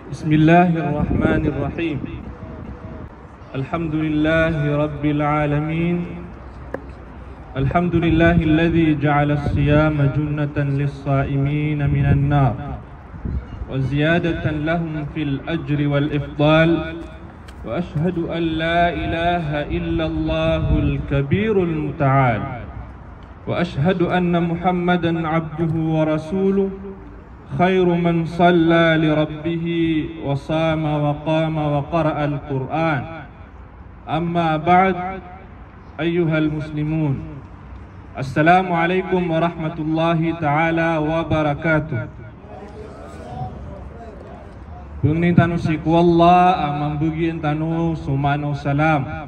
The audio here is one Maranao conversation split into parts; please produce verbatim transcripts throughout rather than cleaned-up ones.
بسم الله الرحمن الرحيم. الحمد لله رب العالمين. الحمد لله الذي جعل الصيام جنة للصائمين من النار وزيادة لهم في الأجر والإفضال. وأشهد أن لا إله إلا الله الكبير المتعال. وأشهد أن محمدا عبده ورسوله خير من صلى لربه وصام وقام وقرأ القرآن. أما بعد، أيها المسلمون، السلام عليكم ورحمة الله تعالى وبركاته. Pangnin tano sii ko Allah a mambagian tano so maana o salam,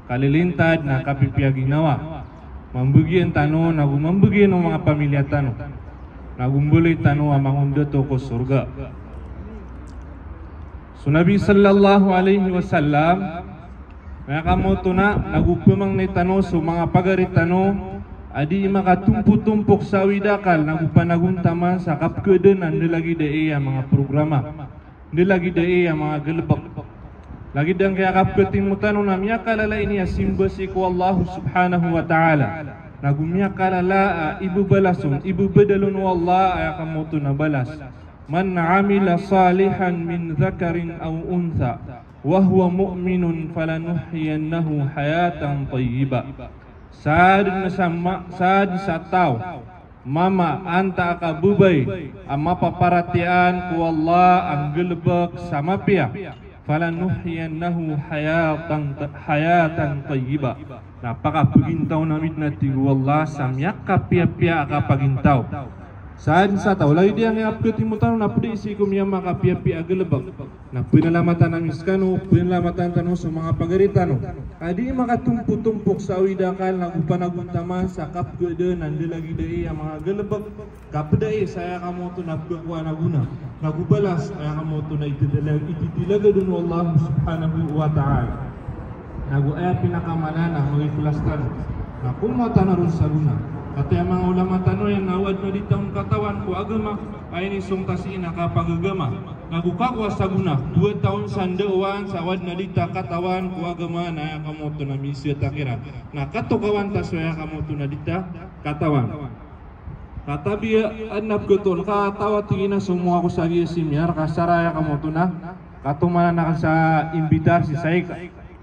kalilintad na kapipiya ginawa. Mambagian tano nago mambagian o manga pamilya tano, nago mbaloy tano a mangondato ko sorga. So Nabi sallallahu alaihi wasallam, miyakamoto na, nago pamangni tano so manga pagari tano a di makatompotompok sa awid a akal nago panagontaman sa kapkhaadn a ndalagid aya a manga programa, ndalagid aya a manga galbk. Lagid angkaya kapkhatimo tano na miyakalala ini a simba sii ko Allah subhanahu wa ta'ala, nago miyakalala a ibabalason, ibabadalon o Allah aya kamoto na balas. من عمل صالحا من ذكر أو أنثى وهو مؤمن فلنحيينه حياة طيبة. Sadn sa ma-, sadn sa taw, mama antaa ka babay, a mapaparatiyayaan ko Allah a nggalbk sa mapiya, falanuhyiyannahu hayatan, hayatan tayyiba. Na pakapagintaw ami dn, a tig o Allah, sa miyakapiyapiya a kapagintaw. Sadn sa taw, lagid iyan a kapkhatimo tano na pd sii ko miyamakapiyapiya a galbk. Na pnalamatan ami skano, pnalamatan tano so manga pagari tano a di makatompotompok sa awid a akal nago panagontaman sa kapkhaadn a ndalagid aya a manga galbk, ka pd aya sa aya kamoto na pkhakowa a gona, nago balas aya kamoto na ititila-, ititalagadon o Allah subhanahu wa ta'ala. Nago aya pinakamala na mag-ikhlas tano, na komowa tano ron sa gona. Katii a manga ulama tano iyan na o adn a di ta on katawan ko agama a inisong ta sii na kapagagama, nago kakowa sa gona, kowa ta on sa ndaowan sa o adn a di ta katawan ko agama na aya kamoto na miiza ta kiran, na katokawan ta so aya kamoto na di ta katawan. Katabiya adn a pkhaton ka taw a tig iyan a somowa ako sa giya seminar ka sara aya kamoto na katomanan akn sa imbitar si saik.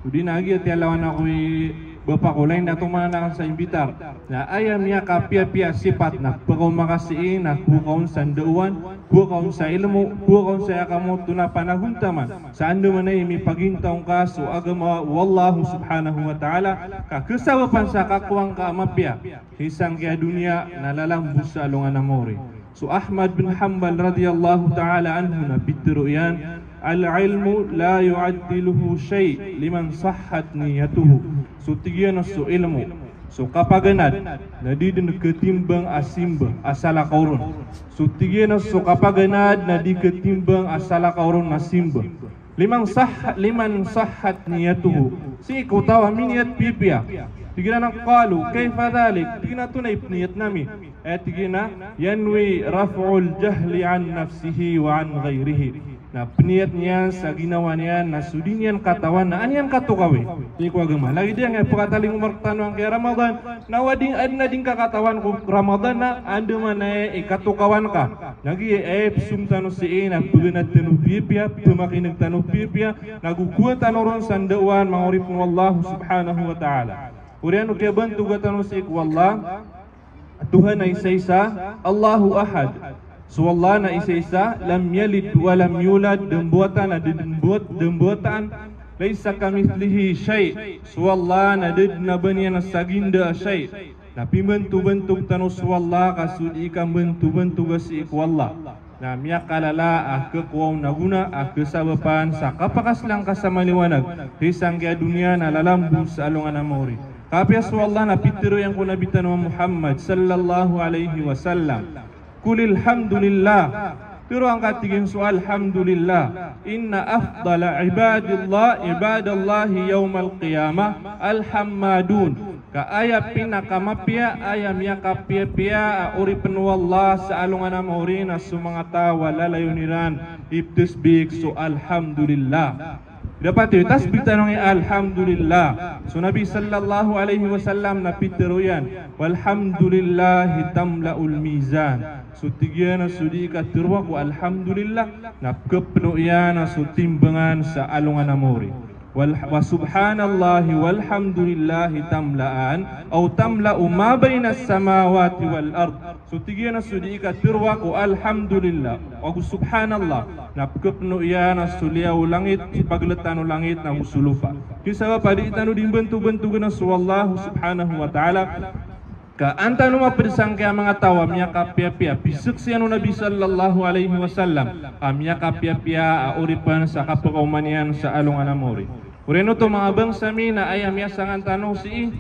Odi na giya tiyalawan ako i bapa ko, lagid a tomanan akn sa imbitar. Na aya miyakapiyapiya a sipat na pkaoma ka sii na kowa ka on sa ndaowan, kowa ka on sa ilmo, kowa ka on sa aya kamoto na panagontaman sa andamanaya i mipagintaw ngka so agama o Allah subhanahu wa ta'ala, ka khasabapan sa kakowa ngka a mapiya sii sangkaya doniya na lalambos sa alongan a maori. So Ahmad bin Hanbal radiyallahu ta'ala anhu na pitharo iyan, "Al-ilmu la yu'addiluhu shay' liman sahhat niyyatuhu." So tig iyan a so ilmo, so kapaganad, na di dn khatimbang a simba a salakaw ron. So tig iyan a so kapaganad na di khatimbang a salakaw ron na simba. Liman sah-, liman sahhat niyyatuhu. Sii ko taw a miniyat piyapiya. Tig iran a qalu, "Kayfa dhalik?" Tig iran a antonaa i pniyat ami? Aya tig iyan a, "Yanwi raf'al jahli an nafsihi wa an ghayrihi." Na pniyat niyan sa ginawa niyan na so di niyan katawan na an iyan katokawi sii ko agama. Lagid iyan a pkatalingoma rktano angkaya Ramadan, na o adn a di ngka katawan ko Ramadan na andamanaya i katokawan ka. Na giya aya pzong tano sii na pganad tano piyapiya, pmakin'g tano piyapiya, nago kowa tano ron sa ndaowan, manga oripn o Allah subhanahu wa ta'ala. Oriyan o kiyabantoga tano sii ko Allah, Tuhan a isaisa, Allahu Ahad. So Allah na isaisa, lam yalid wa lam yulad, da mbawata na da dn mbawat-, da mbawata, laysa kamithlihi shay'. So Allah na da dn a ba niyan a saginda a shay'. Na pimbantobantoga tano so Allah ka so dii kambantobantoga sii ko Allah na miyakalala a khakowa on a gona a khasabapan sa kapakaslang ka sa maliwanag sii sangkaya doniya na lalambos sa alongan a maori. Kapiya so Allah na pitharo iyan ko Nabi tano a Muhammad sallallahu alaihi wasallam, "Qulil hamdulillah." Tharoa ngka, tig iyan, so alhamdulillah. "Inna afdala ibadillah, ibadallahi yawmal qiyamah al-hammadun." Ka aya pinakamapiya, aya miyakapiyapiya a oripn o Allah sa alongan a maori na so manga taw a lalayon iran i ptasbik so Alhamdulillah. Dapat iyo, tasbik tano i Alhamdulillah. So Nabi sallallahu alaihi wasallam na pitharo iyan, "Walhamdulillahi tamla'ul mizan." So tig iyan a so dii katharo ko Alhamdulillah, na pkhapno iyan a so timbangan sa alongan a maori. Wal, wa subhanallahi walhamdulillahi tamla'an, aw tamla'u ma bainas samawati wal ard. So tig iyan a so dii katharo ko Alhamdulillah, ago Subhanallah, na pkhapno iyan a so liyaw o langit, so pagltan o langit, na go so lopa. Kiyasabap a dii tano dii mbantobantogn a so Allah Subhanahu wa Ta'ala. Ka an tano mapd sangkaya manga taw a miyakapiyapiya, pizaksian o Nabi sallallahu alaihi wasallam a miyakapiyapiya a oripn sa kapakaoma niyan sa alongan a maori. Orinoto manga bangsa mi na aya miyasangan tano sii,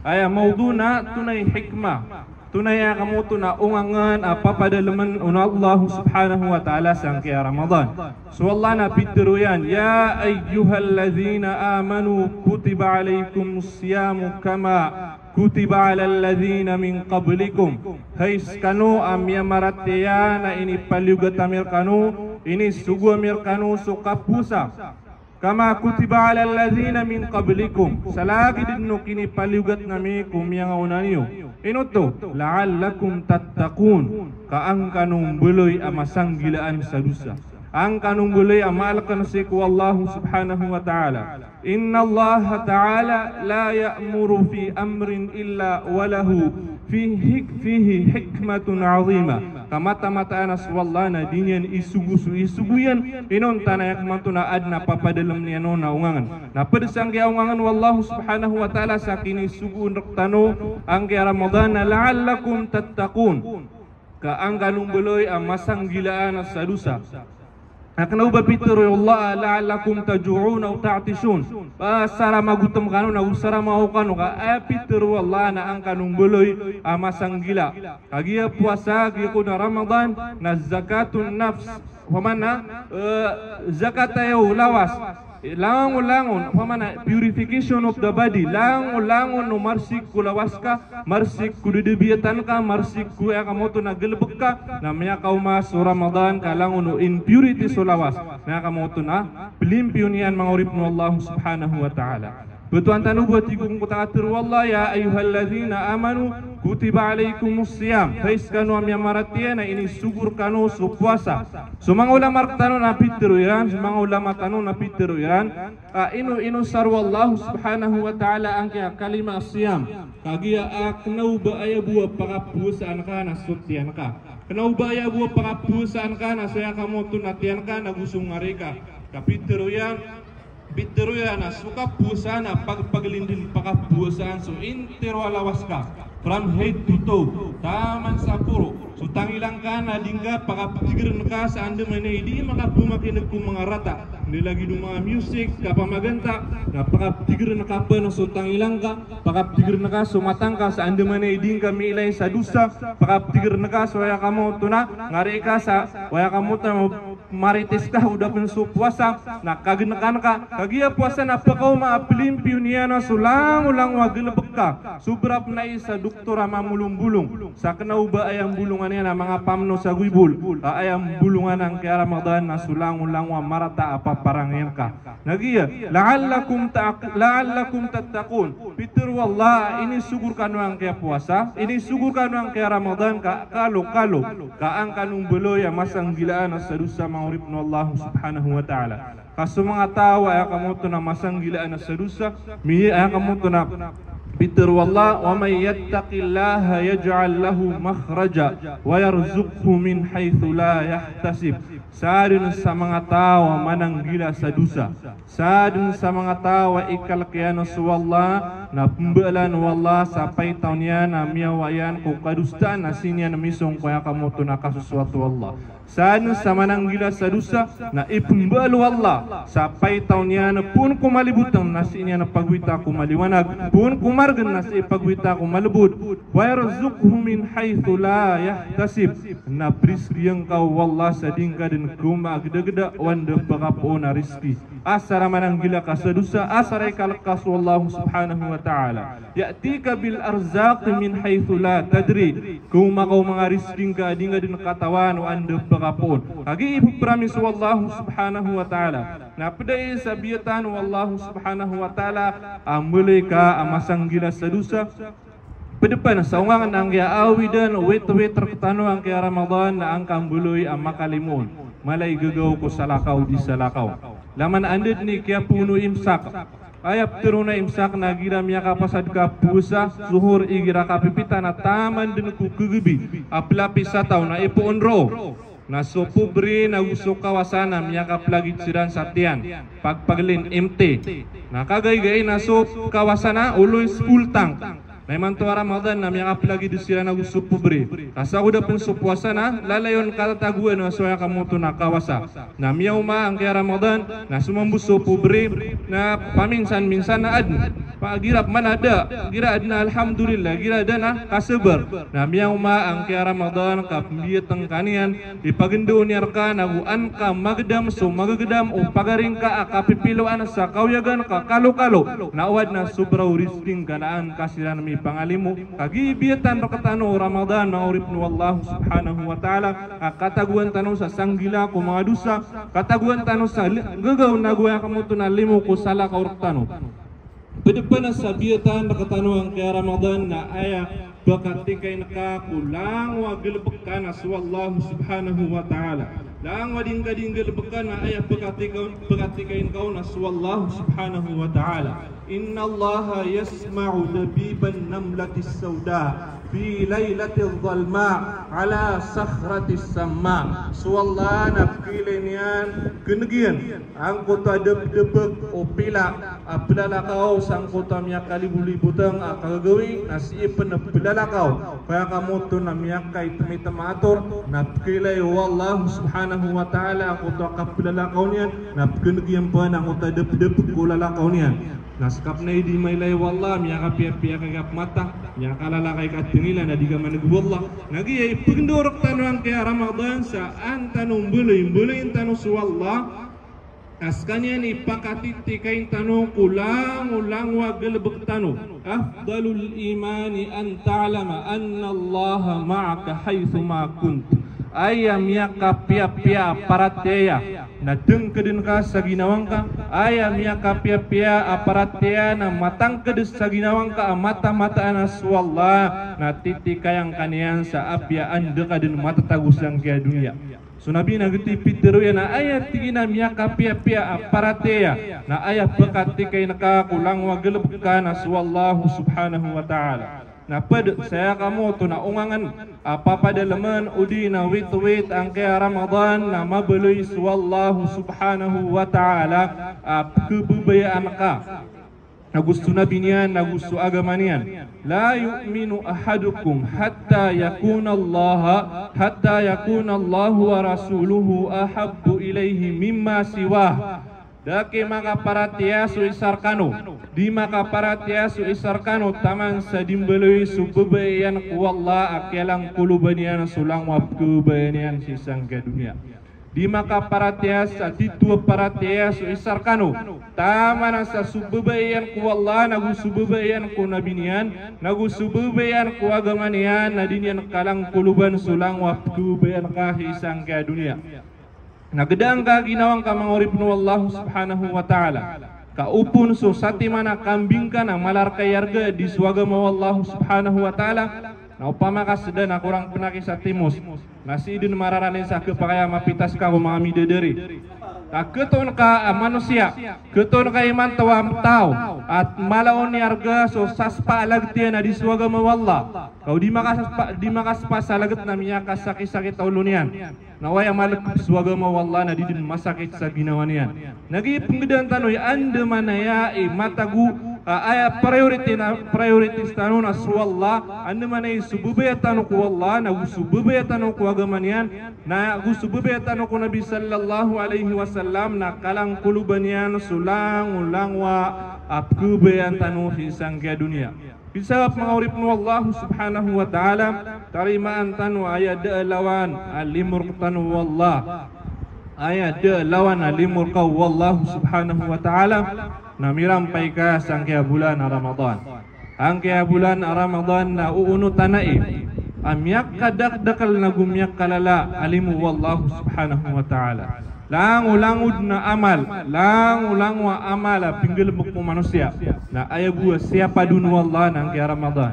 aya mawdu na tonay hikmah, tonay a kamoto na ongangn a papadalmn o Allah Subhanahu wa Ta'ala sangkaya Ramadan. So Allah na pitharo iyan, "Ya ayyuhalladhina amanu kutiba alaykumus siyamu kama kutiba alal ladhina min qablikum." Hay skano a miyamaratiyaya, na inipaliyogat ami rkano, inisogo ami rkano so kapowasa. Kama kutiba alal ladhina min qablikum. Sa lagid dn o kinipaliyogat ami ko miyangaona niyo. Ino oto? La'allakum tattaqun. Ka an kano mbaloy a masanggilaan sa dosa. An kano mbaloy a maalkn sii ko Allah Subhanahu wa Ta'ala. Innallaha ta'ala la ya'muru fi amrin illa wa lahu fi hik-, fihi hikmatun azimah. Ka mataan a so Allah na di niyan isogo so isogo iyan inonta na aya kamoto na adn a papadalm niyan on a ongangn. Na pd sangkaya ongangn o Allah Subhanahu wa Ta'ala sa kinisogoon rktano angkaya Ramadan na la'allakum tattaqun. Ka an kano mbaloy a masanggilaan sa dosa. Na kna o ba pitharo o Allah a la'allakum taj'un aw ta'tishun. Ba sa ra magotm kano na go sa ra maok kano, ka aya pitharo o Allah na an kano mbaloy a masanggila. Kagiya powasa, giya kon a Ramadan, na zakatun nafs. Opama na, eh, zakat aya o lawas. Langon, langon, opama na purification of the body. Langon, langon o marsik ko lawas ka, marsik ko dadabiyatan ka, marsik ko aya kamoto na galbk ka, na miyakaoma so Ramadan ka langon o impurity so lawas. Na aya kamoto na plimpiyo niyan manga oripn o Allah Subhanahu wa Ta'ala. Btowan tano bo a tig o katharo o Allah, ya ayyuhalladhina amanu kutiba alaykumus siyam. Hay skano a miyamaratiyaya na inisogo rkano so powasa. So manga ulama rktano na pitharo iran, so manga ulama tano na pitharo iran, a ino, inosar o Allah Subhanahu wa Ta'ala angkaya kalima siyam. Kagiya a kna o ba aya bo a pakapowasaan ka na so tiyan ka. Kna o ba aya bo a pakapowasaan ka na so aya kamoto na tiyan ka na go so ngari ka. Ka pitharo iyan, pitharo iyan a so kapowasa na pag-, paglindin pakapowasaan so intiro a lawas ka. From head to toe, taman sa poro. So tangila ngka na di ngka pakaptigrn ka sa andamanaya i di makapmakin'g ko manga rata. Anda lagid o manga music, kapamaganta, na pakaptigrn ka pn so tangila ngka, pakaptigrn ka so mata ngka sa andamanaya i di ngka miilay sa dosa, pakaptigrn ka so aya kamoto na ngari ka sa aya kamoto na marites ka o da pn so powasa, na kagnkan ka. Kagiya powasa na pkaoma a plimpiyo niyan a so langolango a galbk ka. Sobra pn a isa doktor a mamolongbolong sa kna o ba aya mbolongan iyan a manga pamno sa goybol. A aya mbolongan angkaya Ramadan na so langolango a marata a paparangayan ka. Na giya, la'allakum ta'q-, la'allakum tattaqun. Pitharo o Allah, inisogo rkano angkaya powasa, inisogo rkano angkaya Ramadan ka, kalo, kalo, ka an kano mbaloy a masanggilaan sa dosa manga oripn o Allah Subhanahu wa Ta'ala. Ka so manga taw a aya kamoto na masanggilaan sa dosa, mi-, aya kamoto na pitharo o Allah, wa man yattaqillaha yaj'al lahu makhraja wa yarzuqhu min haythu la yahtasib. Sadn sa manga taw a mananggila sa dosa. Sadn sa manga taw a ikalk iyan so Allah, na pmbaalan o Allah sa paitaw niyan a miyawa iyan ko kadosaan a sii niyan misong ko aya kamoto na kasosoat o Allah. San sa mananggila sa dosa, na ipmbalo o Allah sa paitaw niyan, poon ko malibotang na sii niyan pagowita ko maliwanag, poon ko margn na sii pagowita ko malbod. Wa yarzuqhu min haythu la yahtasib. Na prizkian ka o Allah sa di ngka dn khaoma a gdagda o anda pkapoon a rizki. Asar a mananggila ka sa dosa, asar a ikalk ka so Allah subhanahu wa ta'ala. Ya'tika bil arzaqi min haythu la tadri. Khaoma ka o manga rizki ngka a di ngka dn katawan o anda pkapoon. Kagiya ipopromise o Allah subhanahu wa ta'ala. Na pd aya sa biyatan o Allah subhanahu wa ta'ala a mbaloy ka a masanggila sa dosa. Pd pn sa ongangan angkaya awidan, witwit rktano angkaya Ramadan na angka mbaloy a makalimoon. Mala i gagaw ko salakaw di salakaw. Laman anda dn i kiyapoon o imsak. Aya ptharoon a imsak na igira miyakapasad ka powasa, sohor igira kapipita na taman dn ko kagabi a plapis a taw na ipoon roo. Na so pobre nago so kawasa na miyakaplagid siran sa tiyan, pagpaglin imti. Na kagaigai na so kawasa na oloy sa full tank. Na imanto a Ramadan na miyakaplagid siran ago so pobre. Ka sa ko da pn so powasa na lalayon katatagoan a so aya kamoto na kawasa. Na miyaoma angkaya Ramadan na somambo so pobre na paminsan-minsan na adn. Pag igira pman a da, igira adn na alhamdulillah, igira da na kasabar. Na miyaoma angkaya Ramadan ka pmbiyatngka niyan, ipagndao niyan rka nago an ka magdam so magagdam o pagari ngka a kapipiloan sa kawiyagan ka kalokalo. Na o adn a sobra o rizki ngka na an ka siran mipangalimo. Kagiya biyatan rktano o Ramadan, manga oripen o Allah subhanahu wa ta'ala, a katagoan tano sa sanggila ko manga dosa, katagoan tano sa li-, gagaw nago aya kamoto na limo ko salakaw rktano. Pd pn a sabiyatan rktano angkaya Ramadan na aya pkatikain ka ko langowan a galbk ka na so Allah subhanahu wa ta'ala. Langowan a di ngka di nggalbk ka na aya pkatikain, pkatikain ka on na so Allah subhanahu wa ta'ala. Innallaha yasma'u dabiban namlatis sawda fi laylatil zalma ala sakhratis samma. So Allah na pkhailay niyan, kneg iyan angkoto a dapdapk o pila a plalakaw sangkoto a miyakalibolibotang a kagagawii, na sii pn plalakaw ko aya kamoto na miyakaitmitam a ator, na pkhailay o Allah subhanahu wa ta'ala angkoto a kaplalakaw niyan, na pkhaneg iyan pn angkoto a dapdapk o lalakaw niyan. Na skapn a di mailay o Allah, miyakapiyapiya ka giyangkai a mata, miyakalalakay ka tngila, na di ka maneg o Allah. Na giya ipagndao rktano angkaya Ramadan sa an tano mbaloy, mbaloyin tano so Allah. A skaniyan i pakatitikain tano ko langolangowan a galbk tano. Afdalul imani an ta'lama annallaha ma'aka haythuma kunt. Aya miyakapiyapiya a paratiyaya na tngkdn ka sa ginawa ngka. Aya miyakapiyapiya a paratiyaya na matangkd sa ginawa ngka a matamataan a so Allah na titikayan ka niyan sa apiya anda ka dn matatago sangkaya doniya. So Nabi na giyoto i pitharo iyan a aya tig iyan a miyakapiyapiya a paratiyaya na aya pkatikain ka ko langowan a galbk ka na so Allah subhanahu wa ta'ala. Na pd sa aya kamoto na ongangan a papadalmn odi na witwit angkaya Ramadan na mabaloy so Allah subhanahu wa ta'ala a pkhababayaan ka. Nago so Nabi niyan, nago so agama niyan. La yu'minu ahadukum hatta yakuna Allaha, hatta yakuna Allahu wa rasuluhu ahabbu ilayhi mimma siwah. Da ki makaparatiyaya so isa rkano, di makaparatiyaya so isa rkano taman sa di mbaloy so babaya iyan ko Allah a kiyalangkoloban iyan so langowan a pkhababayaan iyan sii sangkaya doniya. Di makaparatiyaya sa, di towa paratiyaya so isa rkano taman sa so babaya iyan ko Allah, nago so babaya iyan ko Nabi niyan, nago so babaya iyan ko agama niyan, na di niyan kalangkoloban so langowan a pkhababayaan ka sii sangkaya doniya. Na gdaan ka ginawa ngka manga oripen o Allah subhanahu wa ta'ala. Ka opama so satiman a kambing ka na mala rka i arga di so agama o Allah subhanahu wa ta'ala. Na opama ka sda na korang pn a kisatimos. Na sii dn mararani sa khapakay a mapitas ka ko manga midadari. Ka khatoon ka a manosiya, khatoon ka imanto a taw a mala on i arga so saspa a lagt iyan a di so agama o Allah. Ka o di makasaspa, di makasaspa sa lagt na miyakasakit-sakit a olo niyan. Na oway a malk so agama o Allah na di dn masakit sa ginawa niyan. Na giya pnggdaan tano i andamanaya i matago Ka aya priority na, priorities tano na so Allah, andamanaya i so babaya tano ko Allah, na go so babaya tano ko agama niyan, na go so babaya tano ko Nabi sallallahu alaihi wasallam, na kalangkoloban iyan so langolangowa a pkhababayaan tano sii sangkaya doniya. Pd sa sabap manga oripn o Allah subhanahu wa ta'ala, tarimaan tano aya da a lawan a limo rktano o Allah. Aya da a lawan a limo rka o Allah subhanahu wa ta'ala, na mirampay ka sangkaya bolan a Ramadan. Angkaya bolan a Ramadan na oonot tano i a miyakadakdakl na go miyakalalala a limo o Allah subhanahu wa ta'ala. Langolango dn a amal, langolangowa a amal a pinggalbk o manosiya, na aya bo a siyapadn o Allah na angkaya Ramadan.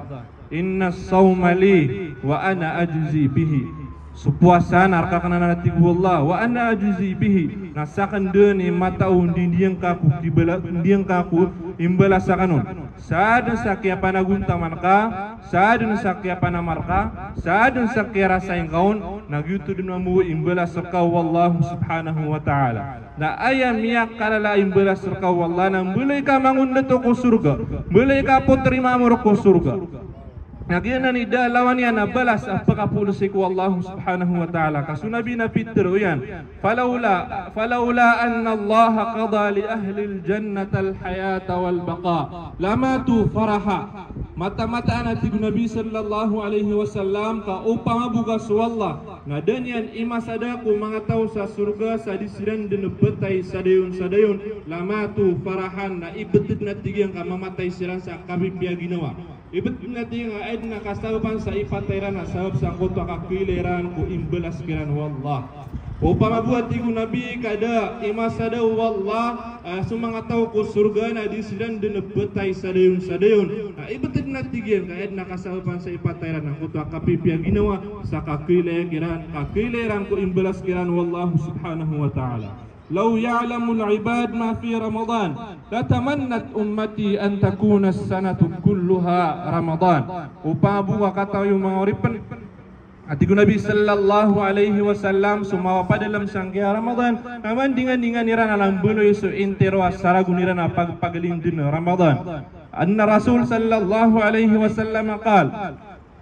Inna as-sawma li wa ana ajzi bihi. So powasa na rk akn anan, a tig o Allah, wa ana ajzi bihi. Na sakn dn i matao o ndiyangka ko kibala-, ndiyangka ko imbalas akn on. Sadn sa kiyapanagontaman ka, sadn sa kiyapanamar ka, sadn sa kiyarasaing ka on, na giyoto dn mambo i imbalas rka o Allah subhanahu wa ta'ala. Na aya miyakalala a imbalas rka o Allah na mbaloy ka mangondato ko sorga, mbaloy ka potrimaa mo rk ko sorga. Na giyanan i da a lawan iyan a balas a pkhapoon sii ko Allah subhanahu wa ta'ala. Ka so Nabi na pitharo iyan, falawla, falawla anna Allah qada li ahlil jannati al-hayata wal baqa, lamatu faraha. Mataan-mataan, a tig o Nabi sallallahu alaihi wasallam, ka opama bo ka so Allah na da niyan imasada ko manga taw sa sorga sa di siran dn btay sa dayon sa dayon, lamatu farahan, na ibtd, na tig iyan, ka mamatay siran sa kapipiya ginawa. Ibtd, na tig iyan, ka aya dn a kasabapan sa ipatay iran na sabap sangkoto a kakhailay iran ko imbalas kiran o Allah. Opama bo, a tig o Nabi, ka da imasada o Allah, ah, so manga taw ko sorga na di siran dn btay sa dayon sa dayon. Na ibtd, na tig iyan, ka aya dn a kasabapan sa ipatay iran angkoto a kapipiya ginawa sa kakhailay kiran, kakhailay iran ko imbalas kiran o Allah subhanahu wa ta'ala. Law ya'lamul ibad ma fi Ramadan, latamannat ummati an takuna as-sanatu kulluha Ramadan. Opama bo ka katawi o manga oripn, a tig o Nabi sallallahu alaihi wasallam, so mapadalm sangkaya Ramadan na mandingandingan iran a lambaloy so intiro a saragon iran a pagpaglindn Ramadan. Anna Rasul sallallahu alaihi wasallam qal,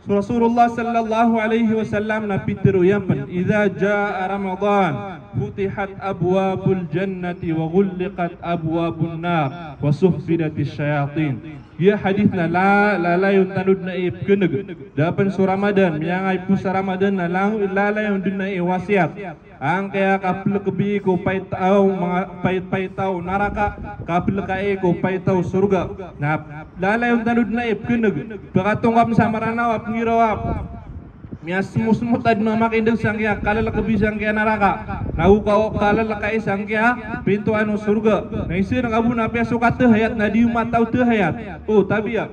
so Rasulullah sallallahu alaihi wasallam na pitharo iyan pn, idha jaa Ramadan, futihat abwabul jannati wa ghulliqat abwabun nar wa suffidatish shayatin. Giya hadith na la-, lalayon tano dn a ipkneg. Da pn so Ramadan, miyangaipo sa Ramadan na la-, lalayon dn a iwasiyat. Angkaya kaplkbi ko paitaw, manga pait-, paitaw naraka, kaplkai ko paitaw sorga. Na lalayon tano dn a ipkneg. Pkatonga pn sa Mranaw a pnggiraw a miyasmosmot a dn mamakindg sangkaya kalalkbi sangkaya naraka. Na go ka-, kalalkai sangkaya pintoan o sorga. Na isir ka bo na apiya so katahayat na di mataw tahayat. O, tabiya.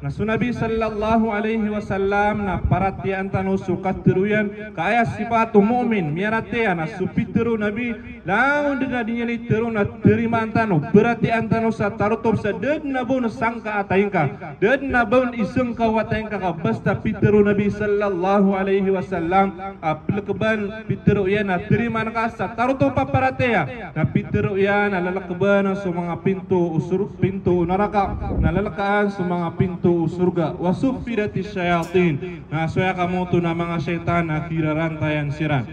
Na so Nabi sallallahu alaihi wasallam na paratiyayaan tano so katharo iyan, ka aya sipat o mu'min, miyaratiyaya na so pitharo o Nabi, langon dn a di niyan itharo na tarimaan tano, paratiyayaan tano sa tarotop sa da dn a ba on sangka a taingka, da dn a ba on isangka o a taingka ka basta pitharo o Nabi sallallahu alaihi wasallam, a plkban pitharo iyan a tarimaan ka sa tarotop a paratiyaya, na pitharo iyan a lalkban so manga pinto o sur-, pinto o naraka, na lalkaan so manga pinto o sorga. Wa suffidatish shayatin. Na so aya kamoto na manga shaytan na kirarantayan siran.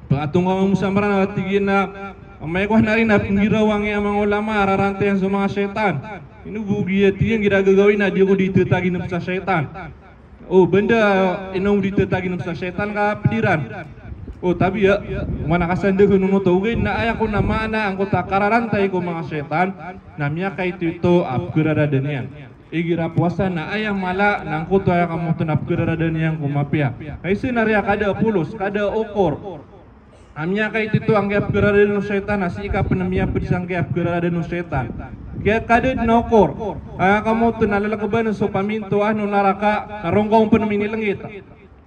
Pkatonga mambo sa Mranaw a tig iyan a, amay ko hanari na pnggirawan iyan a manga ulama a rarantayan so manga shaytan. Ino bo giya, tig iyan, igira gagawii na di ako di tataginp sa shaytan. O, banda ino di tataginp sa shaytan ka pd iran. O, tabiya, mana kasandagn on oto, ogaid na aya kon a maana angkoto a kararantay ko manga shaytan, na miyakaitoito a pkhararadan iyan. Igira powasa na aya mala na angkoto aya kamoto na pkhararadan iyan ko mapiya. Ka isa na riya kada a polos, kada a okor a miyakaitoito angkaya pkhararadan o shaytan, a sii ka pn miyapd sangkaya pkhararadan o shaytan. Kaya kada dn a okor a kamoto na lalkban so pamintoan o naraka, na rongkaw pn minilngit.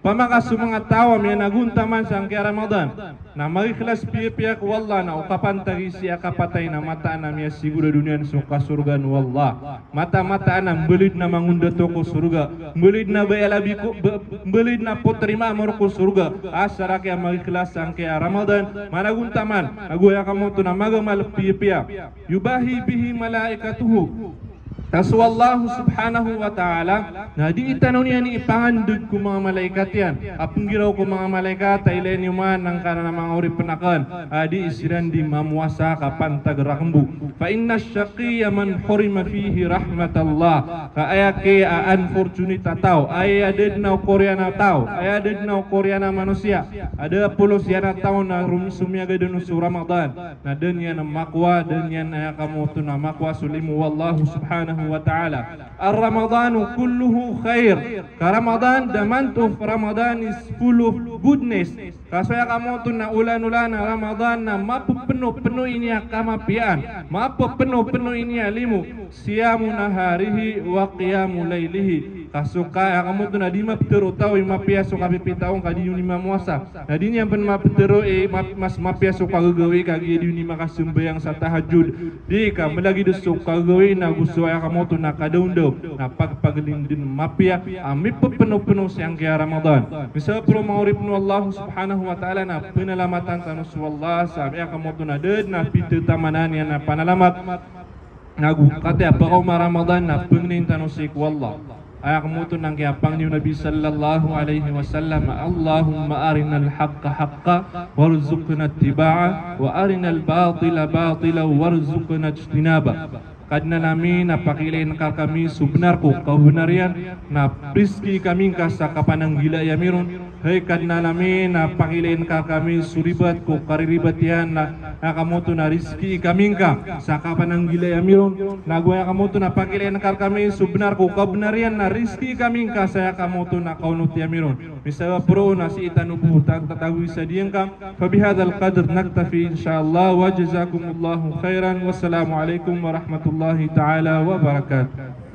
Pamaka so manga taw a miyanagontaman sangkaya Ramadan na magikhlas piyapiya ko Allah, na o kapantagi sii a kapatay na mataan a miyasigurado niyan so kasorgaan o Allah. Mataan-mataan a mbaloy dn a mangondato ko sorga, mbaloy dn a ba aya labi ko, ba-, mbaloy dn a potrimaa mo rk ko sorga, asar a kiya magikhlas sangkaya Ramadan, managontaman, ago aya kamoto na magamal piyapiya. Yubahi bihi malaikatuhu. Ka so Allah subhanahu wa ta'ala na dii tano niyan ipangandeg ko manga malaikat iyan a penggiraw ko manga malaikat a ilay niyo man angkanan a manga oripn akn a dii siran dii mamowasa ka pantag rakn bo. Fa inna ash-shaqiyya man hurima fihi rahmatallah. Ka aya ki a unfortunate a taw, aya da dn a okor iyan a taw, aya da dn a okor iyan a manosiya a da a polos iyan a taw na rom-, somiyagad on so Ramadan, na da niyan makowa, da niyan, aya kamoto na, makowa so limo o Allah subhanahu wa ta'ala. Ar-Ramadanu kulluhu khair. Ka Ramadan, the month of Ramadan is full of goodness. Ka so aya kamoto na olan-olan a Ramadan na mapepeno-peno ini a kamapiyaan, mapepeno-peno ini a limo. Siyamu naharihi wa qiyamu laylihi. Ka so ka, aya kamoto na dii mapetero o taw i mapiya so kapipita on ka dii on dii mamowasa. Na dii niyan pn mapetero i ma-, mas mapiya so kagagawii ka giya dii on dii makasambayang sa tahajjud. Dii ka malagid so kagagawii na go so aya kamoto na kadaondaw na pagpaglindin mapiya a mipepeno-peno sangkaya Ramadan. Misapro manga oripn o Allah subhanahu wa ta'ala na panalamatan tano so Allah sa aya kamoto na da dn a pitetaman iyan a panalamat. Na go kataya pakaoma Ramadan na pangnin tano sii ko Allah. Aya kamoto na angkaya pangni o Nabi sallallahu alaihi wasallam, Allahumma arinal haqqa haqqa warzuqna ittiba'a, wa arinal batila batila warzuqna ijtinaba. Kadnan ami na pakilain ka rkami so bnar ko kabnar iyan, na rizkii kami ngka sa kapananggilai ami ron. Hay Kadnan ami, na pakilain ka rkami so ribat ko kariribat iyan, na aya kamoto na rizkii kami ngka sa kapananggilai ami ron. Na go aya kamoto na pakilain ka rkami so bnar ko kabnar iyan, na rizkii kami ngka sa aya kamoto na kaonoti ami ron. Misapro na sii tano bo ta-, tatagoy sa diyangka. Fa bihadhal qadr naktafi insha Allah, wa jazakumullahu khairan. Wassalamu alaikum warahmatullahi ta'ala wabarakatuh.